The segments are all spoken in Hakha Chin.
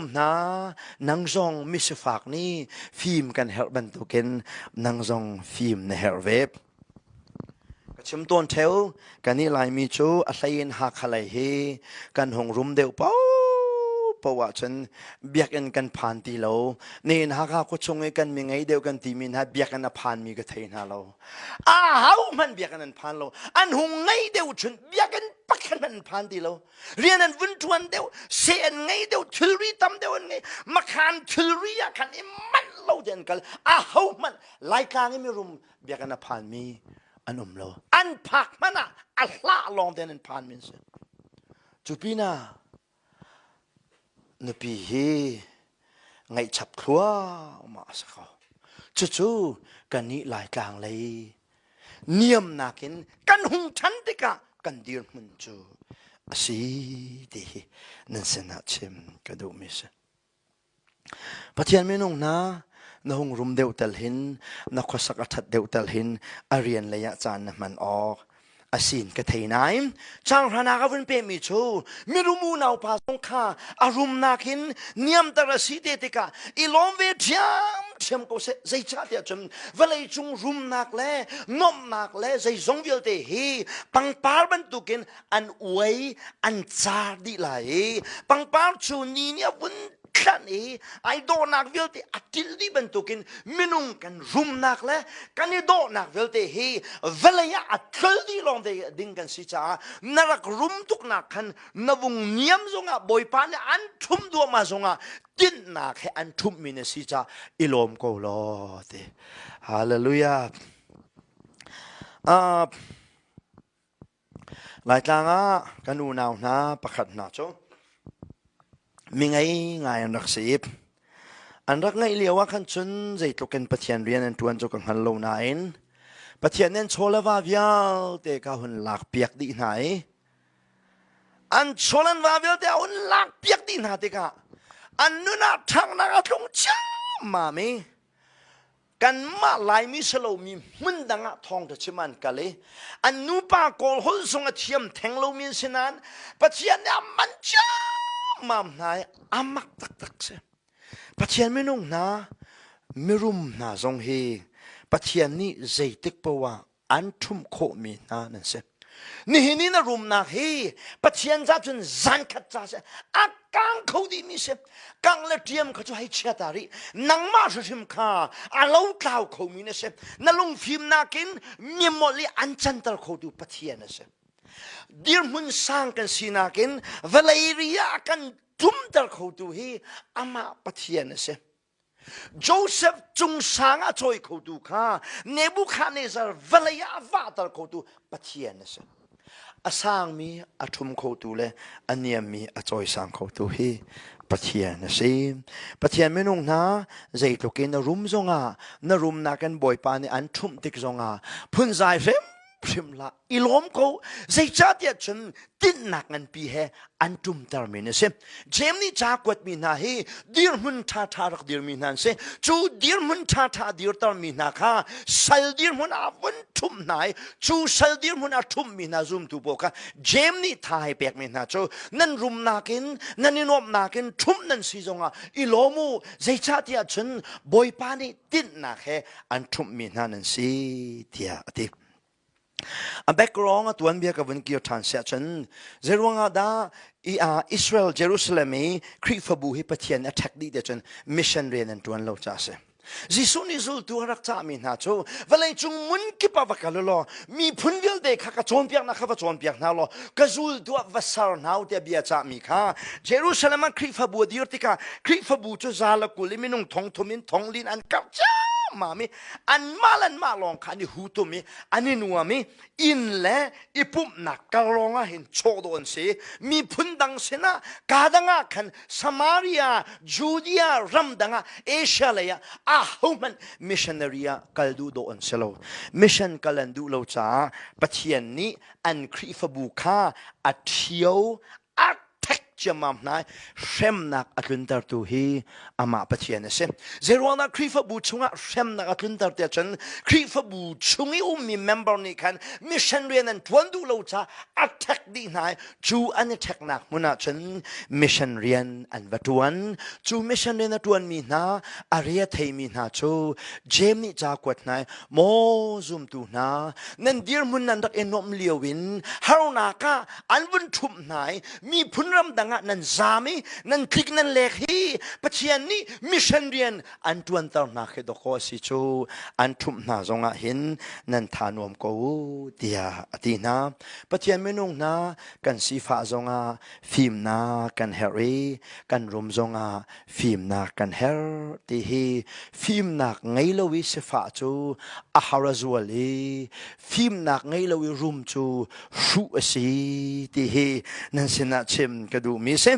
Mirum hna, nang zong misifak nih fim kan herh bantukin nang zong fim na herh ve. Ka chim tawn theo, kan i Laimi cu a hlei in Hakha lei hi kan hung rum deuh paohpaoh ahcun biakinn kan phan ti lo. Nihin Hakha khuachung i kan mi ngei deuh kan timi hna biakinn a phanmi ka thei hna lo. A ho hmanh biakinn an phan lo. An hung ngei deuh cun biakinn pakhat hmanh an phan ti lo. Rian an vun ṭuan deuh, seh an ngei deuh, thilri tam deuh an ngei. Makhan thilri ah khan i manh lo te an kal. A ho hmanh Laitlang i mirum biakinn a phanmi an um lo. An phak hmanh ah a hlah lawng tein an phanmi an si. Cu pinah nupi hi ngaihchap thluahmah a si ko. Cucu kannih Laitlang lei niamnak in kan hung ṭhan tikah kan dirhmun cu a si ti hi nan sinah chim ka duhmi si. Pathian minung hna, na hung rum deuh tal hin, na khuasak a ṭhat deuh tal hin, a rian lei ah caan na hman awk a sin ka thei nain changhranak a vun pemi cu mirum unau pa zong kha a rumnak in niamter a si te tikah i lawm ve ṭhiamṭhiam ko seh. Zeicahtiah cun vawleicung rumnak le nuamhnak le zeizong vialte hi pangpar bantukin an uai an car dih lai i pangpar cu ni nih a vun tlanh i ai dawhnak vialte a ṭil dih bantukin minung kan rumnak le kan i dawhnak vialte hi vawlei ah a tlol dih lawng te ding kan si caah na rak rum tuknak khan na vung niam zongah Bawipa nih an ṭhum duahmah zongah tinhnak he an ṭhumhmi na si caah i lawm ko law ti. Hallelujah. Laitlang ah kan unau hna pakhat hna cu mi ngei ngai an rak si i an rak ngeih lio ah khan cun zeitluk in Pathian rian an ṭuan cu ka hngal lo nain Pathian nih an chaw le va vialte kha hun lakpiak dih hna i an chaw le an va vialte a hun lakpiak dih hna tikah an nun ah ṭhanghnak a tlung ciammam i Kanmah Laimi si lomi hmun dang ah thawngṭha chim an kal i an nupa Kawl holh zong a thiam theng lomi an si nain Pathian nih a man ciammam hna i a mak taktak si. Pathian minung hna, mirum hna zong hi Pathian nih zeitik paoh ah an ṭhumh khawhmi hna nan si. Nihin i na rumnak hi Pathian ca cun zankhat ca si a kang kho dihmi si. Kang le ṭiam kha cu hei chia ta rih. Nangmah hrimhrim kha a lotlau khomi na si. Na lungfimnak in mimolh i an canter khotu Pathian a si. Dirhmun sang kan sinak in vawlei ri ah a kan ṭumter khotu hi amah Pathian a si. Joseph cung sang a cawi khotu kha Nebuchadnezzar vawlei ah a vahter khotu Pathian a si. A sangmi a ṭhum khotu le a niammi a cawisang khotu hi Pathian a si. Pathian minung hna zeitluk in na rum zongah na rumnak in Bawipa nih an ṭhumh tik zongah phunzai hrimhrim hlah. I lawm ko. Zeicahtiah cun tinhnak nganpi he an ṭumtermi na si. Jeim nih ca kuatmi hna hi dirhmun ṭhaṭha rak dirmi hna an si. Cu dirhmun ṭhaṭha dirtermi hna kha sal dirhmun ah vun ṭhumh hna i cu sal dirhmun a ṭhumhmi hna zumtu pawl kha Jeim nih tha hei pekmi hna cu nan rumnak in nan i nuamhnak in ṭhumh nan si zongah i lawm u. Zeicahtiah cun Bawipa nih tinhnak he an ṭhumhmi hna nan si tiah a ti. A background a tuanbia ka vun kir ṭhan siah cun zeiruangah dah Israel Jerusalem i Khrihfabu hi Pathian a ṭhek dih te cun mission rian an ṭuan lo caah a si. Jesuh nih zultu a rak cahmi hna cu vawleicung mun kip ah va kal u law miphun vialte kha ka cawnpiaknak kha va cawnpiak hna law ka zultu ah va ser hna u tiah bia cahmi kha Jerusalem ah Khrihfabu a dir tikah Khrihfabu cu za le 20 i minung thong thum in thong lin an karh ciammam i anmah le anmah lawng kha an i hutum i an i nuam i inn le i pumhnak kar lawng ah hin chawh dawh an si. Miphun dang sinah kaa dang ah khan Samaria, Judea ram dang ah Asia lei ah ahohmanh missionary ah kal duh dawh an si lo. Mission kal an duh lo caah Pathian nih an Khrihfabu kha a ṭhio a ṭhek cia. ciammam hna hremnak a tluntertu hi amah Pathian a si. Zeiruangah Khrihfabu chungah hremnak a tlunter tiah cun Khrihfabu chung i ummi member nih khan mission rian an ṭuan duh lo caah a ṭhek dih hna i cu an i ṭheknak hmun ah cun mission rian an va ṭuan. Cu mission rian a ṭuanmi hna a ria theimi hna cu Jeim nih ca kuat hna i maw zumtu hna nan dirhmun nan rak i nuamh lio in harnak ah an vun ṭhumh hna i miphun ramdang ah nan zaam i nan tlik nan lek hi Pathian nih mission rian an ṭuanter hna khi dawkaw a si cu an ṭhumh hna zongah hin nan tha nuam ko u tiah a ti hna. Pathian minung hna kan sifah zongah fimnak kan herh i kan rum zongah fimnak kan herh ti hi fimnak ngei lo i sifah cu a har a zual i fimnak ngei lo i rum cu hruh a si ti hi nan sinah chim ka duhmi si.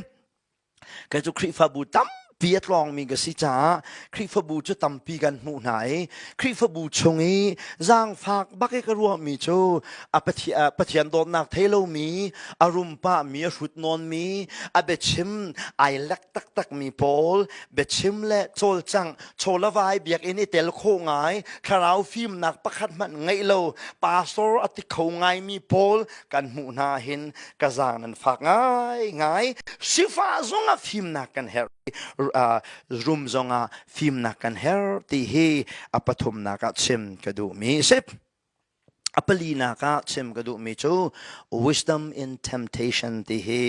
Kei cu Khrihfabu tampi a tlawngmi ka si caah Khrihfabu cu tampi kan hmuh hna i Khrihfabu chung i zaangfak bak i ka ruahmi cu a Pathian dawtnak thei lomi, a rum pahmi, a hrut nawnmi, a biachim ai lek taktakmi pawl biachim le cawlcangh chawlawai biakinn i tel khawh ngai thlarau fimnak pakhat hmanh ngeih lo pastor a ti kho ngaimi pawl kan hmuh hna hin ka zaang nan fak ngai ngai sifah zongah fimnak kan herh rum zongah fimnak kan herh ti hi a pathumnak ah chim ka duhmi si A palinak ah chim ka duhmi cu wisdom in temptation ti hi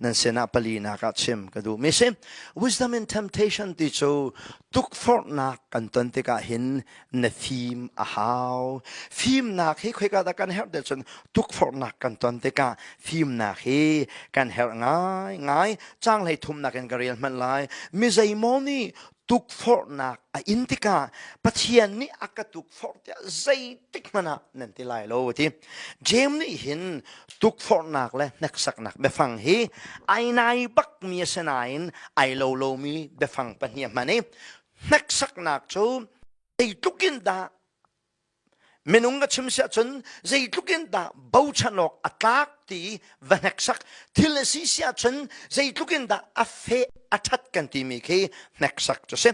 nan sinah palinak ah chim ka duhmi si. Wisdom in temptation ti cu tukforhnak kan ton tikah hin na fim a hau. Fimnak hi khoika dah kan herh cun tukforhnak kan ton tikah fimnak hi kan herh ngai ngai. Caang hlei thumnak in ka rel hmanh lai. Mi zeimaw nih tukforhnak a in tikah Pathian nih a ka tukforh tiah zeitik hmanh ah nan ti lai lo ti. James nih hin tukforhnak le hneksaknak biafang hi ai nai bakmi a si nain ai lo lomi biafang pahnih a hman i hneksaknak cu zeitluk in dah Minung ka chim siah cun zeitluk in dah bochan awk a tlak ti va hneksak thil a si siah cun zeitluk in dah a feh a ṭhat kan timi khi hneksak cu si.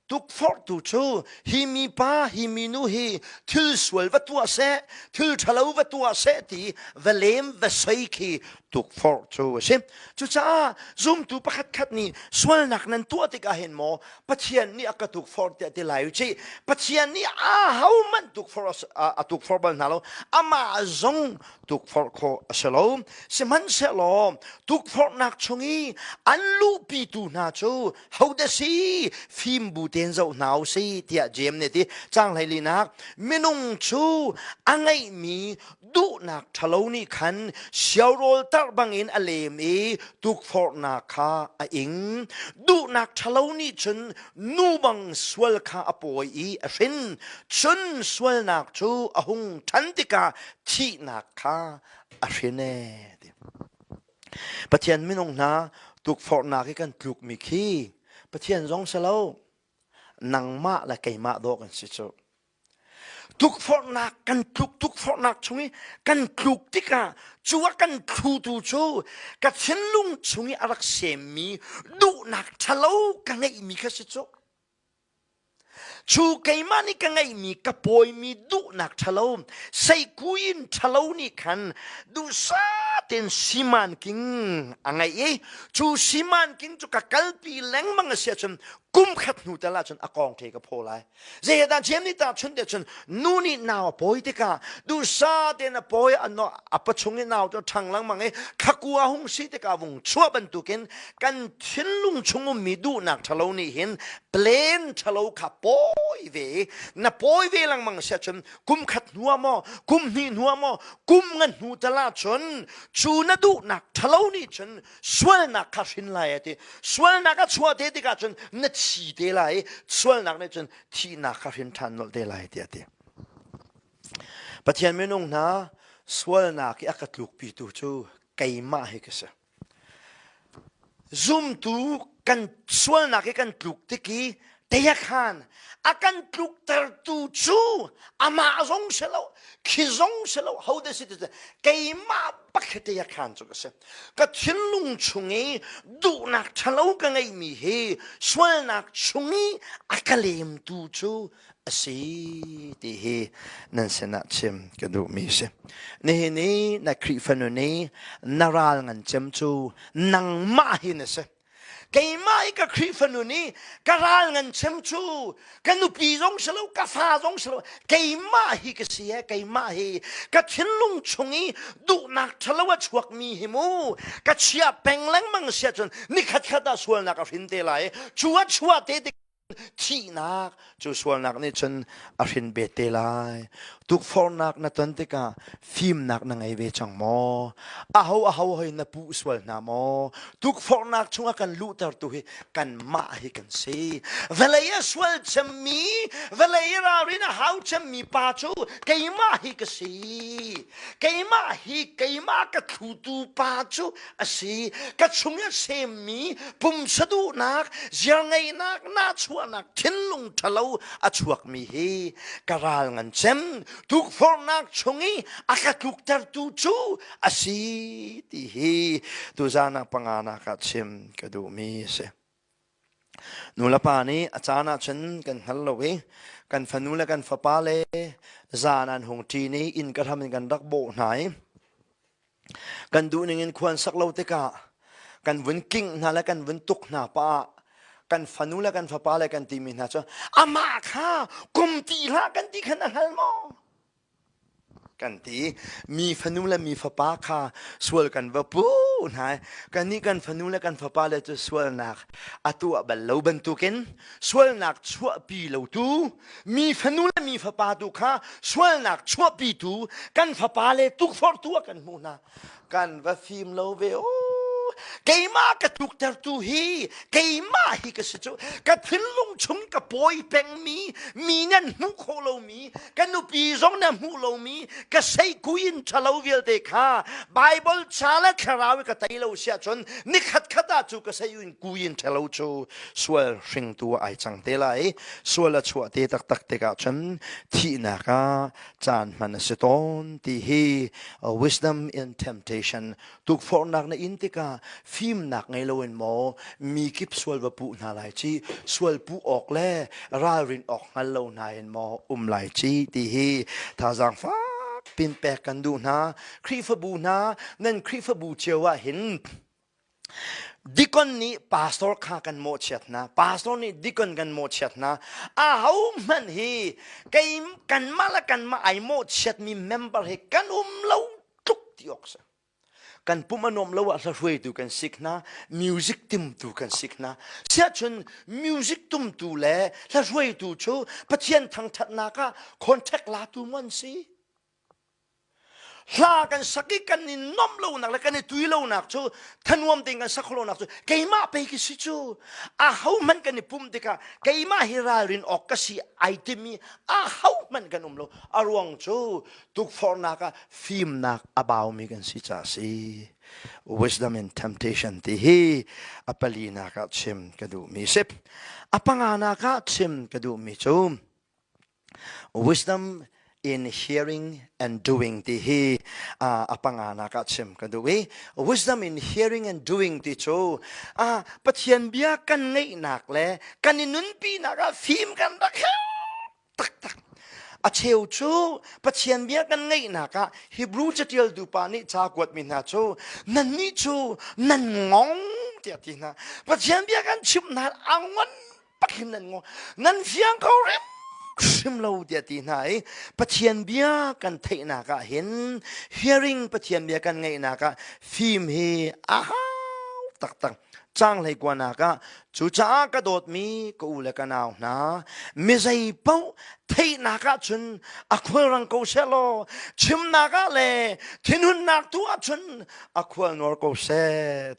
Tukforhtu cu hi mipa hi minu hi thil sual va tuah seh thil ṭhalo va tuah seh ti va lem va soi khi tukforh cu a si. Cucaah zumtu pakhatkhat nih sualnak nan tuah tikah hin maw Pathian nih a ka tukforh tiah ti lai u cih. Pathian nih a hohmanh tukforh a tukforh bal hna lo. Amah zong tukforh khawh a si lo. Sihmanhsehlaw tukforhnak chung i an luhpitu hna cu hodah si fim bu tein zoh hna u si tiah Jeim nih a ti. Caang hleilinak minung cu a ngeihmi duhnak ṭhalo nih khan siaurawl tarh bangin a lem i tukforhnak kha a ing. Duhnak ṭhalo nih cun nu bang sual kha a pawi i a hrin. Cun sualnak cu a hung ṭhan tikah thihnak kha a hrin ee. Pathian minung hna tukforhnak i kan tlukmi khi Pathian zong si lo nangmah le keimah dawh kan si cu. Tukforhnak kan tluk tukforhnak chung i kan tluk tikah cu a kan thlutu cu ka thinlung chung i a rak semmi duhnak ṭhalo ka ngeihmi kha si cu. Cu keimah nih ka ngeihmi ka pawimi duhnak ṭhalo seikuin ṭhalo nih khan duhsah tein siman king a ngeih i cu siman king cu ka kalpi lengmang a si ahcun kum khat hnu tal ahcun a kong ṭhe ka phaw lai. Zeidah Jeim nih tahchunh te cun nu nih nau a pawi tikah duhsah tein a pawi a pachung i nau cu ṭhang lengmang i thlakua hung si tikah vung chuah bantukin kan thinlung chung ummi duhnak ṭhalo nih hin plan ṭhalo kha pawi ve i na pawi ve lengmang si ahcun kum khat hnu ah maw kum hnih hnu ah maw kum nga hnu tal ahcun cu na duhnak ṭhalo nih cun sualnak kha hrin lai a ti sualnak a chuah te tikah cun na thi te lai i sualnak nih cun thihnak kha hrin ṭhan nolh te lai tiah a ti Pathian minung hna sualnak i a ka tlukpitu cu keimah hi ka si zumtu kan sualnak i kan tluk tik i. Teyakhan a kan tluktertu cu amah zong si lo khi zong si lo ho de si ti keimah bak hi teyakhan cu ka si. Ka thinlung chung i duhnak ṭhalo ka ngeihmi hi sualnak chung i a ka lemtu cu a si ti hi nan sinah chim ka duhmi si. Nihin i na Khrihfa nun i na ral ngan cem cu nangmah hi na si. Keimah i ka Khrihfa nun i ka ral ngan cem cu ka nupi zong si lo, ka fa zong si lo, keimah hi ka si he, keimah hi ka thinlung chung i duhnak ṭhalo a chuakmi hi mu ka chia peng lengmang si ahcun nikhat khat ah sualnak a hrin te lai. Cu a chuah te tik thihnak cu sualnak nih cun a hrin bet te lai. Tukforhnak na ton tikah fimnak na ngei ve cang maw? Aho aho hoi na puh sual hna maw? Tukforhnak chungah kan luhtertu hi kanmah hi kan si. Vawlei a sual cemmi, vawlei ralrin a hau cemmi pa cu keimah hi ka si. Keimah hi keimah ka thlutu pa cu a si. Ka chung i a semmi pumsa duhnak, ziarngeihnak, nahchuahnak, thinlung ṭhalo a chuakmi hi ka ral ngan cem tukforhnak chung i a ka tluktertu cu a si ti hi tuzan ah panganak ah chim ka duhmi a si. Nulepa nih a caan ahcun kan hngal lo i kan fanu le kan fapa le zan an hung ṭin i inn ka hram in kan rak bawh hna i Kan duhning in khua an sak lo tikah kan vun kingh hna le kan vun tuk hna pa ah kan fanu le kan fapa le kan timi hna cu amah kha kum ti hlah kan ti khan a hngal maw? Kan ti. Mi fanu le mi fapa kha sual kan va pu hna. Kannih kan fanu le kan fapa le cu sualnak a tuah bal lo bantukin sualnak chuahpi lotu mi fanu le mi fapa tu kha sualnak chuahpitu kan fapa le tukforhtu ah kan hmuh hna. Kan va fim lo ve o keimah ka tluktertu hi keimah hi ka si cu. Ka thinlung chung ka pawi pengmi mi nan hmuh khawh lomi ka nupi zong na hmuh lomi ka seikuin ṭhalo vialte kha Bible ca le thlarau i ka tei lo si ahcun nikhat khat ah cu ka seiuin kuin ṭhalo cu sual hringtu ai cang te lai. Sual a chuah te taktak tikah cun thihnak ah caan hman a si tawn ti hi wisdom in temptation tukforhnak na in tikah fimnak ngei loin maw mi kip sual va puh hna lai ci sual puh awk le ralrin awk hngal lo hna in maw um lai ci ti hi thazaang fak pin pek kan duh hna. Khrihfabu hna nan Khrihfabu cio ah hin Dikon nih pastor kha kan mawhchiat hna. Pastor nih dikon kan mawhchiat hna. Ahohmanh hi kei kanmah le kanmah ai mawhchiatmi member hi kan um lo tluk ti awk si. Kan pum a nuam lo ah hlahruaitu kan sik hna, music timtu kan sik hna. Siahcun music tumtu le hlahruaitu cu Pathian thangṭhatnak ah contact latu maw an si? Hla kan sak i kan i nuamh lonak le kan i tui lonak cu thanuam tein kan sak lonak cu keimah pei ka si cu. Ahohmanh kan i pumh tikah keimah hi ralrin awk ka si ai timi ahohmanh kan um lo. A ruang cu tukforhnak ah fimnak a baumi kan si caah si. Wisdom and temptation ti hi a palinak ah chim ka duhmi si. A panganak ah chim ka duhmi cu Wisdom in hearing and doing ti hi a panganak ah chim ka duh i wisdom in hearing and doing ti cu Pathian bia kan ngeihnak le kan i nunpinak ah fim kan rak herh taktak. A cheu cu Pathian bia kan ngeihnak ah Hebrew catialtu pa nih ca kuatmi hna cu nannih cu nan ngong tiah ti hna. Pathian bia kan chimh hna a ngon pakhin nan ngo nan fiang kho hrim hrim lo tiah ti hna i Pathian bia kan theihnak ah hin hearing Pathian bia kan ngeihnak ah fim hi a hau taktak. Cang hlei kuanak ah cucaah ka dawtmi ka u le ka nau hna mizei paoh theihnak ah cun a khulrang ko seh law chimnak ah le thinhunnak tu ah cun a khual nuar ko seh.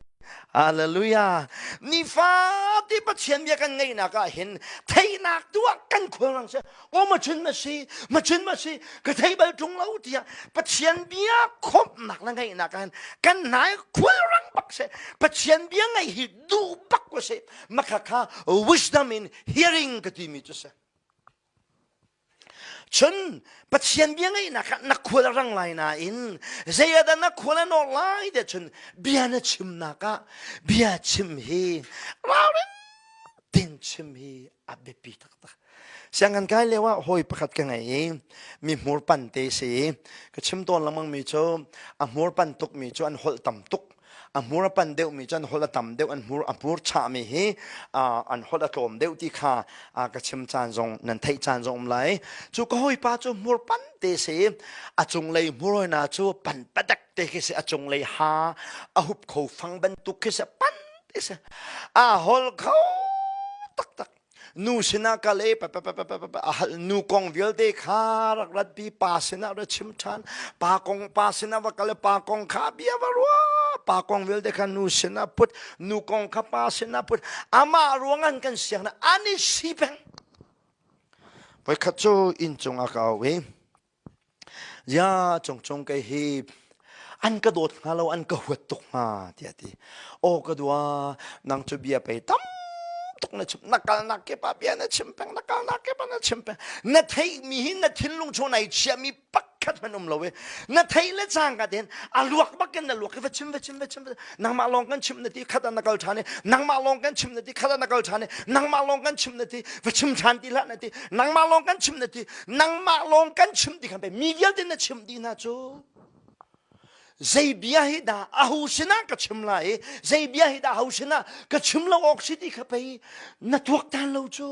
Hallelujah. Nifate. ti Pathian bia kan ngeihnak ah hin theihnak tu ah kan khualrang si o ma chin ma si ma chin ma si ka thei bal ṭung lo tiah Pathian bia khawmhnak le ngeihnak ah hin kan hnai khualrang bak si Pathian bia ngeih hi duh bak ko si makha kha wisdom in hearing ka timi cu si Cun Pathian bia ngeihnak ah na khual a rang lai nain zei ah dah na khual a nawr lai tiah cun bia na chimnak ah bia chim hi ralrin tin chim hi a biapi taktak. Sianginn kai lio ah hawi pakhat ka ngei i mi hmur pan te si ka chim tawn lengmang mi cu a hmur pan tuk mi cu an holh tam tuk a hmur a pan deuhmi cu an holh a tam deuh an hmur a hmur chahmi hi an holh a tlawm deuh ti kha ka chim caan zong nan theih caan zong um lai cu ka hawipa cu hmur pan te si a cunglei hmur hna cu pan padak te khi si a cunglei ha a hup kho fang bantuk khi si pan te si a hol kho taktak Nu sinah kal e a hal nu kong vialte kha rak ratpi pa sinah ra chim ṭhan pa kong pa sinah va kal pa kong kha bia va rua pa kong vialte kha nu sinah put nu kong kha pa sinah put amah ruangan kan siang na an i si peng voikhat cu inn cung ah ka au i Ya cungcung kei hi an ka dawt hnga lo an ka huat tuk hnga tiah ti aw ka dua nang cu bia pei tam tuk na chim na kalnak kip ah bia na chim peng na kalnak kip ah na chim peng na theih mi hi na thinlung chung nai chia mi pakhat hmanh um lo e na theih le cangka ten a luak bak in na luak va chim va chim va chim nangmah lawng kan chim na ti khat ah na kal ṭhan i nangmah lawng kan chim na ti khat ah na kal ṭhan i nangmah lawng kan chim na ti va chim ṭhan ti hlah na ti nangmah lawng kan chim na ti nangmah lawng kan chim ti khan pei mi vialte na chim dih hna cu zei bia hi dah aho sinah ka chim lai i zei bia hi dah aho sinah ka chim lo awk si ti kha pei na tuaktan lo cu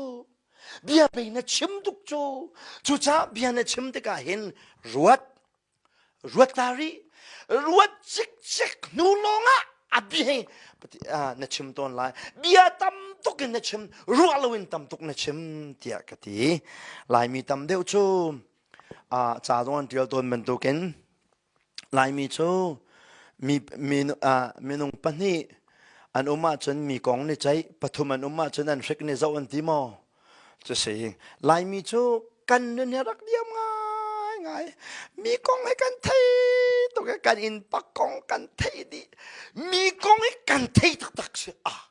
bia pei na chim tuk cu cucaah bia na chim tikah hin ruat ruat ta rih ruat cikcek hnu lawngah a bia na chim tawn lai bia tam tuk in na chim ruah loin tam tuk na chim tiah ka ti laimi tam deuh cu ca zong an ṭial tawn bantukin laimi cu mi, mi, minung pahnih an um ahcun mi kong ni ceih pathum an um ahcun an hrik ni zoh an ti maw Cu si Laimi cu kan nun hi rak diam ngaingai. Mi kong hi kan thei tuk i kan innpa kong kan thei dih. Mi kong hi kan thei taktak si. Ah.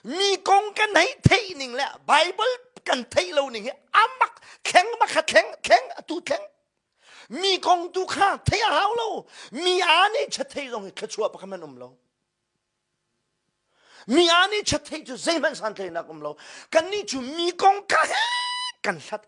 Mi kong kan hei theih ning le Bible kan theih lo ning hi amak thleng makha thleng thleng atu thleng. Mi kong tu kha thei a hau lo. Mi aa nih chat thei zong hi thluachuah pakhat man um lo. Mi aa nih chat theih cu zeihmanh santlaihnak um lo. Kannih cu mi kong kha he kan hlat.